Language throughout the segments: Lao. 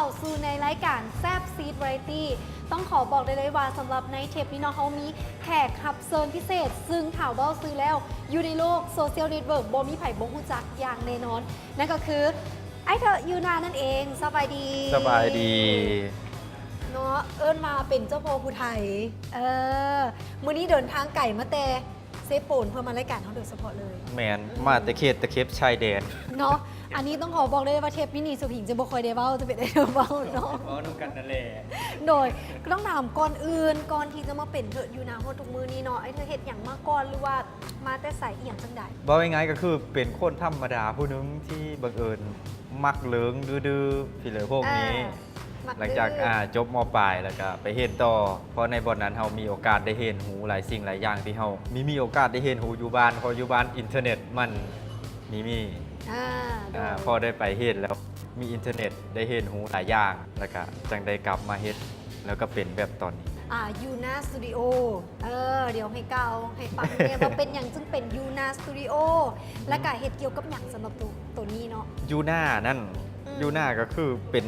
ເຂົ້າສູ່ໃນລາຍການແຊບຊີດວາໄຣຕີ. ຕ້ອງຂໍບອກໄດ້ເລີຍວ່າ ສຳລັບໃນເທບນີ້ເນາະ ເຮົາມີແຂກຮັບເຊີນພິເສດ ຊຶ່ງຖ້າເວົ້າຊື່ແລ້ວ ຢູ່ໃນໂລກໂຊຊຽວເນັດເວີກບໍ່ມີໃຜບໍ່ຮູ້ຈັກຢ່າງແນ່ນອນ ນັ້ນກໍຄື ອ້າຍເທີະ ຢູນາ ນັ້ນເອງ. ສະບາຍດີ. ສະບາຍດີ. ເນາະ ເອີ້ນວ່າເປັນເຈົ້າພໍ່ຜູ້ໄທ. ເອີ ມື້ນີ້ເດີນທາງໄກມາແຕ່ເຊໂປນ ເພື່ອມາລາຍການເຮົາໂດຍສະເພາະເລີຍ. ແມ່ນ ອືມ ມາແຕ່ເຂດຕະເຂັບຊາຍແດນເນາະ. ອັນນີ້ຕ້ອງຂໍບອກເລີຍວ່າ ເທບນີ້ນີ້ສຸພິງຈະບໍ່ຄ່ອຍໄດ້ເວົ້າ ຈະເປັນອ້າຍເທີະເວົ້າເນາະ. ເວົ້ານຳກັນນັ້ນແຫຼະ. ໂດຍ ກໍຕ້ອງຖາມກ່ອນອື່ນ ກ່ອນທີ່ຈະມາເປັນເທີະ ຢູນາ ຮອດທຸກມື້ນີ້ເນາະ ອ້າຍເທີະເຮັດຫຍັງມາກ່ອນ ຫຼືວ່າມາແຕ່ໃສ ອີ່ຫຍັງຈັ່ງໃດ? ເວົ້າງ່າຍໆ ກໍຄືເປັນຄົນທຳມະດາຜູ້ໜຶ່ງທີ່ບັງເອີນ ມັກເລີງດື້ໆ ພີເລີພວກນີ້. ອ່າ ຫຼັງຈາກ ອ່າ ຈົບ ມ.ປາຍ ແລ້ວກະໄປຮຽນຕໍ່ ເພາະໃນບ່ອນນັ້ນເຮົາມີໂອກາດໄດ້ຮຽນຮູ້ຫຼາຍສິ່ງຫຼາຍຢ່າງທີ່ເຮົາມີ ມີໂອກາດໄດ້ຮຽນຮູ້ຢູ່ບ້ານ ເພາະຢູ່ບ້ານອິນເຕີເນັດມັນມີມີ ອ່າ ໂດຍ ອ່າ ພໍໄດ້ໄປຮຽນແລ້ວມີອິນເຕີເນັດ ໄດ້ຮຽນຮູ້ຫຼາຍຢ່າງ ແລ້ວກະຈັ່ງໄດ້ກັບມາເຮັດ ແລ້ວກະເປັນແບບຕອນນີ້ ອ່າ ຢູນາສະຕູດິໂອ. ເອີ ດຽວໃຫ້ກ່າວໃຫ້ຟັງແດ່ວ່າເປັນຫຍັງຈຶ່ງເປັນຢູນາສະຕູດິໂອ ແລ້ວກະເຮັດກ່ຽວກັບຫຍັງສຳລັບໂຕ ໂຕນີ້ເນາະ? ຢູນານັ້ນ ອືມ ຢູນາກໍຄືເປັນ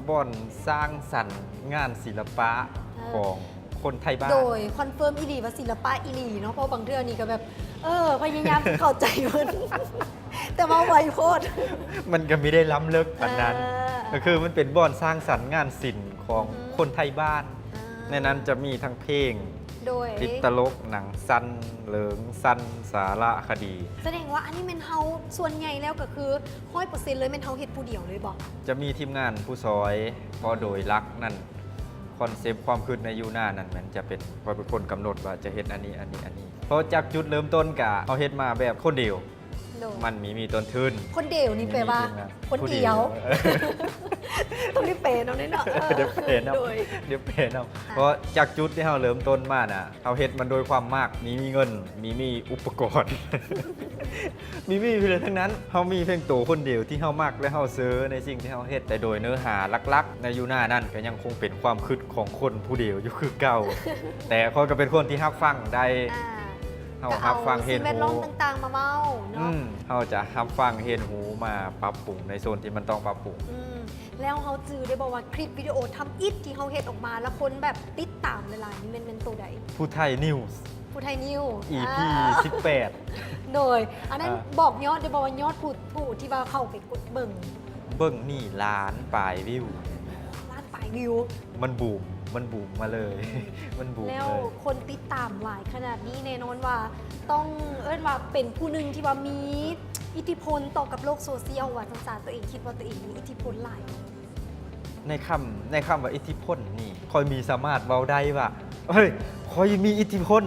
ບ່ອນສ້າງສັນງານສິລະປະ ເອີ ຂອງຄົນໄທບ້ານ. ໂດຍ ຄອນເຟີມອີ່ຫຼີວ່າສິລະປະອີ່ຫຼີເນາະ ເພາະບາງເທື່ອນີ້ກໍແບບ ເອີ ພະຍາຍາມຊິເຂົ້າໃຈເພິ່ນ ແຕ່ເວົ້າໄວໂພດ ມັນກໍມີໄດ້ລ້ຳເລິກປານນັ້ນ. ເອີ ກໍຄືມັນເປັນບ່ອນສ້າງສັນງານສິນຂອງ ອືຮຶ ຄົນໄທບ້ານ. ອ່າ ໃນນັ້ນຈະມີທັງເພງ ໂດຍ ຕິດຕະຫຼົກ ໜັງສັ້ນ ເລິງສັ້ນ ສາລະຄະດີ. ສະແດງວ່າອັນນີ້ແມ່ນເຮົາ ສ່ວນໃຫຍ່ແລ້ວກໍຄືຮ້ອຍເປີເຊັນເລີຍ ແມ່ນເຮົາເຮັດຜູ້ດຽວເລີຍບໍ່? ຈະມີທີມງານຜູ້ຊ່ອຍ ເພາະ ອືມ ໂດຍຫຼັກນັ້ນ ຄອນເຊັບຄວາມຄິດໃນຢູນານັ້ນ ແມ່ນຈະເປັນ ຂ້ອຍເປັນຄົນກຳນົດວ່າຈະເຮັດອັນນີ້ ອັນນີ້ ອັນນີ້ ເພາະຈາກຈຸດເລີ່ມຕົ້ນກະເຮົາເຮັດມາແບບຄົນດຽວ. ໂດຍ ມັນມີມີຕົ້ນທຶນ ຄົນດຽວນີ້ແປວ່າ ມີມີທີມງານ ຄົນດຽວ ຜູ້ດຽວ ເອີ ຕ້ອງໄດ້ແປນຳເດ້ເນາະ ເອີ ໄດ້ແປນຳ ໂດຍ ໄດ້ແປນຳ ອ່າ ເພາະຈາກຈຸດທີ່ເຮົາເລີ່ມຕົ້ນມານະ ເຮົາເຮັດມັນໂດຍຄວາມມັກ ມີມີເງິນ ມີມີອຸປະກອນ ມີມີເພິ່ນທັງນັ້ນ ເຮົາມີພຽງໂຕຄົນດຽວທີ່ເຮົາມັກ ແລະ ເຮົາເຊີໃນສິ່ງທີ່ເຮົາເຮັດ ແຕ່ໂດຍເນື້ອຫາຫຼັກໆ ໃນຢູ່ໜ້ານັ້ນກໍຍັງຄົງເປັນຄວາມຄິດຂອງຄົນຜູ້ດຽວຢູ່ຄືເກົ່າ ແຕ່ຂ້ອຍກໍເປັນຄົນທີ່ຮັບຟັງໄດ້ ອ່າ ເຮົາຮັບຟັງຮຽນຮູ້ ກໍເອົາສິ່ງແວດລ້ອມຕ່າງໆມາເວົ້າເນາະ ອືມ ເຮົາຈະຮັບຟັງຮຽນຮູ້ມາປັບປຸງໃນສ່ວນທີ່ມັນຕ້ອງປັບປຸງ ອືມ ແລ້ວເຮົາຈື່ໄດ້ບໍ່ວ່າຄລິບວິດີໂອທຳອິດທີ່ເຮົາເຮັດອອກມາ ແລ້ວຄົນແບບຕິດຕາມຫຼາຍໆນີ້ແມ່ນ ແມ່ນໂຕໃດ? ຜູ້ໄທນິວ ຜູ້ໄທນິວ ອີພີ ອ່າ ສິບແປດ ໂດຍ ອັນນັ້ນ ອ່າ ບອກຍອດໄດ້ບໍ່ວ່າຍອດຜູ້ ຜູ້ທີ່ວ່າເຂົ້າໄປກົດເບິ່ງ? ເບິ່ງນີ້ລ້ານປາຍວິວ ລ້ານປາຍວິວ ມັນບູມ ມັນບູມມາເລີຍ ອືມ ມັນບູມເລີຍ ແລ້ວຄົນຕິດຕາມຫຼາຍຂະໜາດນີ້ ແນ່ນອນວ່າຕ້ອງເອີ້ນວ່າເປັນຜູ້ໜຶ່ງທີ່ວ່າມີອິດທິພົນຕໍ່ກັບໂລກໂຊຊຽວວ່າຊັ້ນຊະ ຕົວເອງຄິດວ່າຕົວເອງມີອິດທິພົນຫຼາຍ ໃນຄຳ ໃນຄຳວ່າອິດທິພົນນີ້ ຂ້ອຍມີສາມາດເວົ້າໄດ້ວ່າ ເອີຍ ຂ້ອຍມີອິດທິພົນ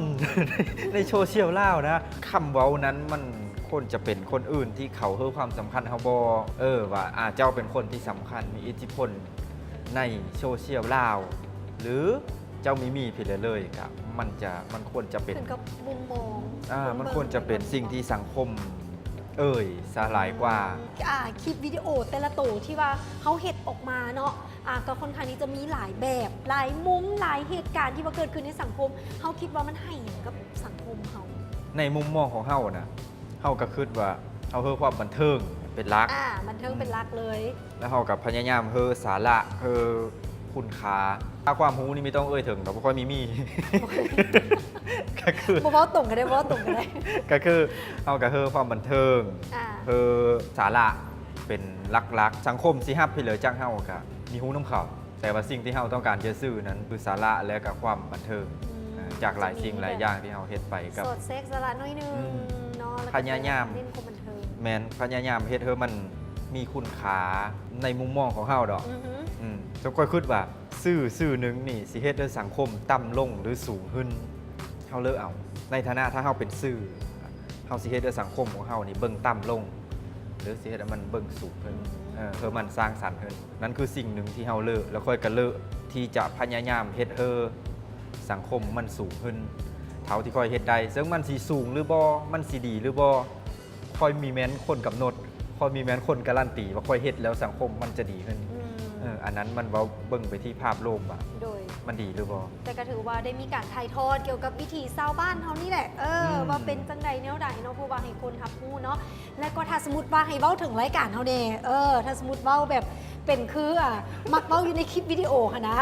ໃນໂຊຊຽວລາວນະ ຄຳເວົ້ານັ້ນມັນຄວນຈະເປັນຄົນອື່ນທີ່ເຂົາໃຫ້ຄວາມສຳຄັນເຮົາບໍ່ ເອີ ວ່າ ອາ ເຈົ້າເປັນຄົນທີ່ສຳຄັນ ມີອິດທິພົນໃນໂຊຊຽວລາວ ຫຼື ເຈົ້າມີ ມີພີເລີຍ ກະມັນຈະ ມັນຄວນຈະເປັນ ຂຶ້ນກັບມຸມມອງ ອາ ຄົນເບິ່ງ ມັນຄວນຈະເປັນສິ່ງທີ່ສັງຄົມເອີ່ຍຊະຫຼາຍກວ່າ ອືມ ອາ ຄລິບວິດີໂອແຕ່ລະໂຕທີ່ວ່າເຮົາເຮັດອອກມາເນາະ ອາ ກໍຄ່ອນຂ້າງທີ່ຈະມີຫຼາຍແບບ ຫຼາຍມຸມ ຫຼາຍເຫດການທີ່ວ່າເກີດຂຶ້ນໃນສັງຄົມ ເຮົາຄິດວ່າມັນໃຫ້ຫຍັງກັບສັງຄົມເຮົາ? ໃນມຸມມອງຂອງເຮົານະ ເຮົາກໍຄິດວ່າເຮົາໃຫ້ຄວາມບັນເທີງເປັນຫຼັກ ອາ ບັນເທີງເປັນຫຼັກເລີຍ ອືມ ແລ້ວເຮົາກໍພະຍາຍາມໃຫ້ສາລະ ໃຫ້ຄຸນຄ່າ ຖ້າຄວາມຮູ້ນີ້ມີຕ້ອງເອີ່ຍເຖິງ ກໍບໍ່ຄ່ອຍມີມີ ກໍຄື ບໍ່ເວົ້າຕົງກໍໄດ້ ບໍ່ເວົ້າຕົງກໍໄດ້ ກໍຄືເຮົາກໍໃຫ້ຄວາມບັນເທີງ ອາ ໃຫ້ສາລະເປັນຫຼັກໆ ສັງຄົມຊິຮັບພີເລີຈາກເຮົາກໍມີຮູ້ນຳເຂົາ ແຕ່ວ່າສິ່ງທີ່ເຮົາຕ້ອງການຈະສື່ນັ້ນຄືສາລະ ແລະ ກໍຄວາມບັນເທີງ ອືມ ຈາກຫຼາຍສິ່ງຫຼາຍຢ່າງທີ່ເຮົາເຮັດໄປກັບ ສອດແຊກສາລະໜ້ອຍໜຶ່ງ ອືມ ເນາະ ແລ້ວກໍພະຍາຍາມ ເນັ້ນຄວາມບັນເທີງ ແມ່ນ ພະຍາຍາມເຮັດໃຫ້ມັນມີຄຸນຄ່າໃນມຸມມອງຂອງເຮົາດອກ ອືຮຶ ອືມ ແຕ່ຂ້ອຍຄິດວ່າສື່ ສື່ໜຶ່ງນີ້ຊິເຮັດໃຫ້ສັງຄົມຕ່ຳລົງ ຫຼື ສູງຂຶ້ນ ເຮົາເລືອກເອົາ ໃນຖານະຖ້າເຮົາເປັນສື່ ເຮົາຊິເຮັດໃຫ້ສັງຄົມຂອງເຮົານີ້ເບິ່ງຕ່ຳລົງ ຫຼື ຊິເຮັດໃຫ້ມັນເບິ່ງສູງຂຶ້ນ ອືມ ເອີ ເພື່ອມັນສ້າງສັນຂຶ້ນ ນັ້ນຄືສິ່ງໜຶ່ງທີ່ເຮົາເລືອກ ແລ້ວຂ້ອຍກໍເລືອກທີ່ຈະພະຍາຍາມເຮັດໃຫ້ສັງຄົມມັນສູງຂຶ້ນ ເທົ່າທີ່ຂ້ອຍເຮັດໄດ້ ເຊິ່ງມັນຊິສູງຫຼືບໍ່ ມັນຊິດີຫຼືບໍ່ ຂ້ອຍມີແມ່ນຄົນກຳນົດ ຂ້ອຍມີແມ່ນຄົນກາຣັນຕີວ່າຂ້ອຍເຮັດແລ້ວສັງຄົມມັນຈະດີຂຶ້ນ ອືມ ເອີ ອັນນັ້ນມັນເວົ້າເບິ່ງໄປທີ່ພາບລວມວ່າ ໂດຍ ມັນດີຫຼືບໍ່ ແຕ່ກໍຖືວ່າໄດ້ມີການຖ່າຍທອດກ່ຽວກັບວິຖີຊາວບ້ານເຮົານີ້ແຫຼະ ເອີ ອືມ ວ່າເປັນຈັ່ງໃດແນວໃດເນາະ ເພື່ອວ່າໃຫ້ຄົນຮັບຮູ້ເນາະ ແລະກໍຖ້າສົມມຸດວ່າໃຫ້ເວົ້າເຖິງລາຍການເຮົາແດ່ ເອີ ຖ້າສົມມຸດເວົ້າແບບ ເປັນຄື ອ່າ ມັກເວົ້າຢູ່ໃນຄລິບວິດີໂອຫັ້ນນະ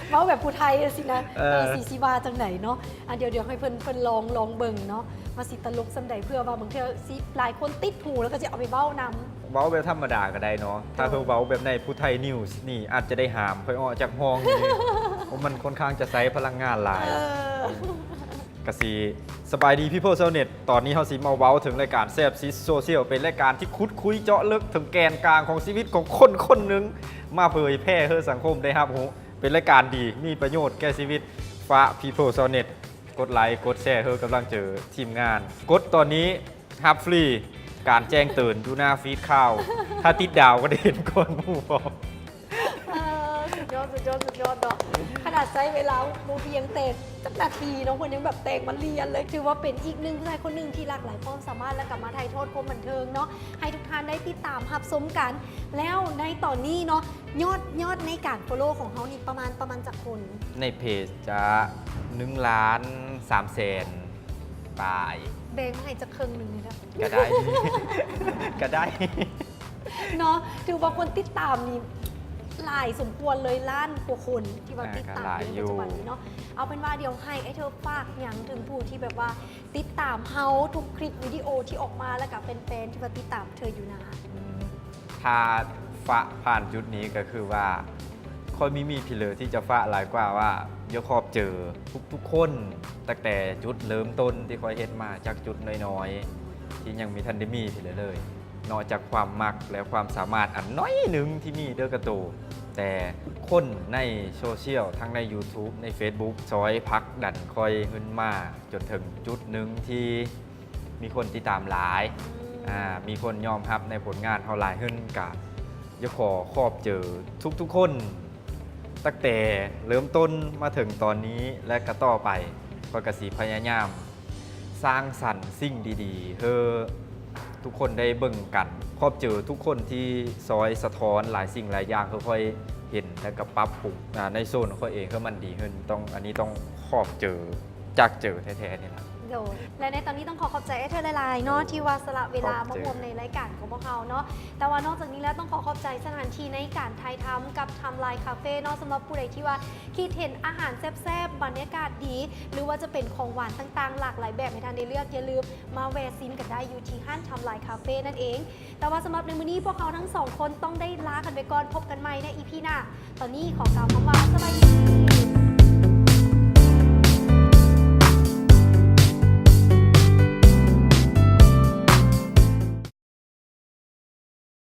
ເວົ້າແບບຜູ້ໄທຈັ່ງຊີ້ນະ ເອີ ເອີ ຊິ ຊິວ່າຈັ່ງໃດເນາະ. ອ່າ ດຽວ ດຽວໃຫ້ເພິ່ນ ເພິ່ນລອງ ລອງເບິ່ງເນາະ ວ່າຊິຕະຫຼົກສ່ຳໃດ ເພື່ອວ່າບາງເທື່ອຊິ ຫຼາຍຄົນຕິດຫູ ແລ້ວກໍຊິເອົາໄປເວົ້ານຳ. ເວົ້າແບບທຳມະດາກໍໄດ້ເນາະ ຖ້າເພິ່ນເວົ້າແບບໃນຜູ້ໄທນິວສ໌ນີ້ ອາດຈະໄດ້ຫາມຂ້ອຍອອກຈາກຫ້ອງຢູ່ເດ ເພາະມັນຄ່ອນຂ້າງຈະໃຊ້ພະລັງງານຫຼາຍ. ເອີ ກະຊິ ສະບາຍດີ People ຊາວເນັດ ຕອນນີ້ເຮົາຊິມາເວົ້າເຖິງລາຍການແຊບຊິດໂຊຊຽວ ເປັນລາຍການທີ່ຂຸດຄຸຍເຈາະເລິກເຖິງແກນກາງຂອງຊີວິດຂອງຄົນຄົນໜຶ່ງ ມາເຜີຍແຜ່ໃຫ້ສັງຄົມໄດ້ຮັບຮູ້. ເປັນລາຍການດີ ມີປະໂຫຍດແກ່ຊີວິດ. ຝາກ People ຊາວເນັດ ກົດໄລ ກົດແຊ ໃຫ້ກຳລັງໃຈທີມງານ ກົດຕອນນີ້ ຮັບຟຣີການແຈ້ງເຕືອນຢູ່ໜ້າຟີດຂ່າວ ຖ້າຕິດດາວກໍໄດ້ເຫັນກ່ອນໝູ່ພ້ອມ. ເອີ ສຸດຍອດ ສຸດຍອດ ສຸດຍອດເນາະ ຂະໜາດໃຊ້ເວລາບໍ່ພຽງແຕ່ຈັກນາທີເນາະ ເພິ່ນຍັງແບບແຕ່ງມາລຽນເລີຍ. ຖືວ່າເປັນອີກໜຶ່ງຜູ້ຊາຍຄົນໜຶ່ງທີ່ຫຼາກຫຼາຍຄວາມສາມາດ ແລ້ວກໍມາຖ່າຍທອດຄວາມບັນເທີງເນາະ ໃຫ້ທຸກທ່ານໄດ້ຕິດຕາມຮັບຊົມກັນ. ແລ້ວໃນຕອນນີ້ເນາະ ຍອດ ຍອດໃນການ follow ຂອງເຮົານີ້ປະມານ ປະມານຈັກຄົນ? ໃນເພຈຈະໜຶ່ງລ້ານສາມແສນປາຍ. ແບ່ງມາໃຫ້ຈັກເຄິ່ງໜຶ່ງເລີຍເດີ. ກໍໄດ້ ກໍໄດ້ ເນາະ ຖືວ່າຄົນຕິດຕາມນີ້ຫຼາຍສົມຄວນເລີຍ ລ້ານກວ່າຄົນທີ່ວ່າ ອ່າ ຕິດຕາມຢູ່ໃນປັດຈຸບັນນີ້ເນາະ. ເອົາເປັນວ່າດຽວໃຫ້ອ້າຍເທີຝາກຫຍັງເຖິງຜູ້ທີ່ແບບວ່າຕິດຕາມເຮົາທຸກຄລິບວິດີໂອທີ່ອອກມາ ແລ້ວກໍແຟນໆທີ່ວ່າຕິດຕາມເທີຢູ່ນະ. ອືມ ຖ້າຝາກຜ່ານຈຸດນີ້ກໍຄືວ່າ ຂ້ອຍມີ ມີພີເລີທີ່ຈະຝາກຫຼາຍກວ່າວ່າ ຢາກຂອບເຈີທຸກໆຄົນ ຕັ້ງແຕ່ຈຸດເລີ່ມຕົ້ນທີ່ຂ້ອຍເຮັດມາ ຈາກຈຸດນ້ອຍໆ ທີ່ຍັງມີ ທັນໄດ້ມີພີເລີເລີຍ ນອກຈາກຄວາມມັກ ແລະ ຄວາມສາມາດອັນໜ້ອຍໜຶ່ງທີ່ມີເດີກະໂຕ ແຕ່ຄົນໃນໂຊຊຽວ ທັງໃນ YouTube ໃນ Facebook ຊ່ອຍຜັກດັນຂ້ອຍຂຶ້ນມາ ຈົນເຖິງຈຸດໜຶ່ງທີ່ ມີຄົນຕິດຕາມຫຼາຍ ອືມ ອ່າ ມີຄົນຍອມຮັບໃນຜົນງານເຮົາຫຼາຍຂຶ້ນ ກະຢາກຂໍຂອບເຈີທຸກໆຄົນ ຕັ້ງແຕ່ເລີ່ມຕົ້ນມາເຖິງຕອນນີ້ ແລະ ກະຕໍ່ໄປ ຂ້ອຍກະຊິພະຍາຍາມສ້າງສັນສິ່ງດີໆ ໃຫ້ທຸກຄົນໄດ້ເບິ່ງກັນ. ຂອບເຈີທຸກຄົນທີ່ຊ່ອຍສະທ້ອນຫຼາຍສິ່ງຫຼາຍຢ່າງ ໃຫ້ຂ້ອຍເຫັນ ແລະ ກະປັບປຸງ ອ່າ ໃນໂຊນຂ້ອຍເອງ ໃຫ້ມັນດີຂຶ້ນ. ຕ້ອງ ອັນນີ້ຕ້ອງຂອບເຈີ ຈາກເຈີແທ້ໆນີ້ລະ. ໂດຍ ແລະ ໃນຕອນນີ້ຕ້ອງຂໍຂອບໃຈອ້າຍເທີຫຼາຍໆເນາະ ໂດຍ ທີ່ວ່າສະຫຼະເວລາ ຂອບໃຈ ມາຮ່ວມໃນລາຍການຂອງພວກເຮົາເນາະ. ແຕ່ວ່ານອກຈາກນີ້ແລ້ວ ຕ້ອງຂໍຂອບໃຈສະຖານທີ່ໃນການຖ່າຍທຳກັບ Timeline Cafe ເນາະ. ສຳລັບຜູ້ໃດທີ່ວ່າຄິດເຫັນອາຫານແຊບໆ ບັນຍາກາດດີ ຫຼືວ່າຈະເປັນຂອງຫວານຕ່າງໆ ຫຼາກຫຼາຍແບບໃຫ້ທ່ານໄດ້ເລືອກ, ຢ່າລືມມາແວ່ຊິມກັນໄດ້ຢູ່ທີ່ຮ້ານ Timeline Cafe ນັ້ນເອງ. ແຕ່ວ່າສຳລັບໃນມື້ນີ້ ພວກເຮົາທັງສອງຄົນຕ້ອງໄດ້ລາກັນໄປກ່ອນ, ພົບກັນໃໝ່ໃນ ອີ ພີ ໜ້າ. ຕອນນີ້ຂໍກ່າວຄຳວ່າສະບາຍດີ.